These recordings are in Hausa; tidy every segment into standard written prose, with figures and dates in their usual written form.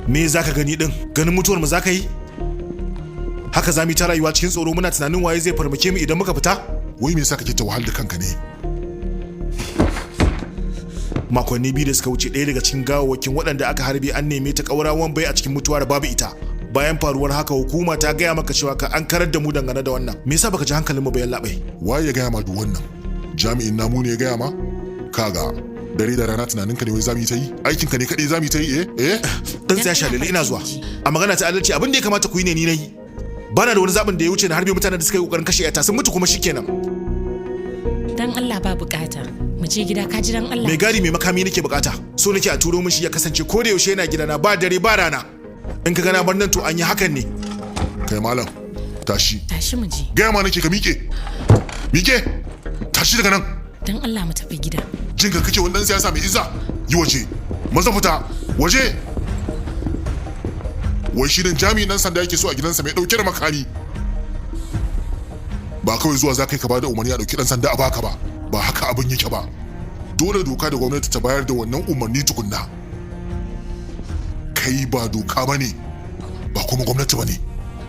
Me za ka gani din? Ganin mutuwar mu za ka yi? Haka za mu yi ta rayuwa cikin tsoro, muna tunanin waye zai farmake mu idan muka fita? Wai me yasa kake ta wahal da kanka ne? Makonni 2 da suka wuce, ɗaya daga cikin gawawwakin waɗanda aka harbe an neme ta ƙaurawan bai a cikin mutuwa da babu ita. Bayan faruwar haka, hukuma ta gaya maka cewa ka an karar da mu dangane da wannan. Me yasa baka ji hankalin mu bayan labai? Waye ya gaya ma duk wannan? Jami'in namu ne ya gaya ma? Kaga, dare da rana tunaninka ne wai zamu yi ta yi? Aikinka ne kaɗai zamu yi ta yi, eh? Eh? Dan tsaya, Shalele, ina zuwa. A magana ta adalci, abin da ya kamata ku yi ne ni nayi. Bana da wani zaɓin da ya wuce na harbe mutanen da suka yi kokarin kashe yata. Sun mutu kuma shikenan. Dan Allah, ba bukata. Mu je gida, ka ji, dan Allah. Mai gadi mai makami nake bukata. So nake a turo mishi, ya kasance ko da yaushe yana gidana, ba dare ba rana. In ka gana bar nan, to an yi hakan ne. Kai malam, tashi. Tashi mu je. Gaya ma nake ka miƙe. Miƙe! Tashi daga nan. Dan Allah mu tafi gida. Jin ka kake wani dan siyasa mai izza? Yi waje. Maza, fita. Waje. Wai shi nan jami'in dan sanda yake so a gidansa mai dauke da makami. Ba kawai zuwa za ka yi ka bada umarni a dauki dan sanda a baka ba. Ba haka abin yake ba. Dole doka da gwamnati ta bayar da wannan umarni tukunna. Kai ba doka ba ne, ba kuma gwamnati ba ne.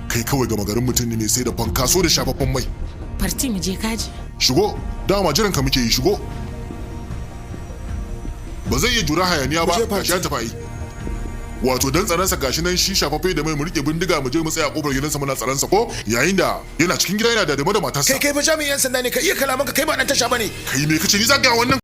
Kai kawai gama garin mutum ne mai sai da fankaso da shafaffen mai. Farti, mu je, kaji. Shigo, dama jiran ka muke yi, shigo. Ba zai iya jura hayaniya ba, gashi an tafi. Wato dan tsaronsa gashi nan shi shafaffe da mai, mu rike bindiga mu je mu tsaya a kofar gidansa muna tsaronsa, ko yayin da yana cikin gida yana da da matarsa. Kai, kai fa jami'in yan sanda ne, ka iya kalamanka, kai ba dan tasha bane. Kai, me kace ni za ka ga wannan?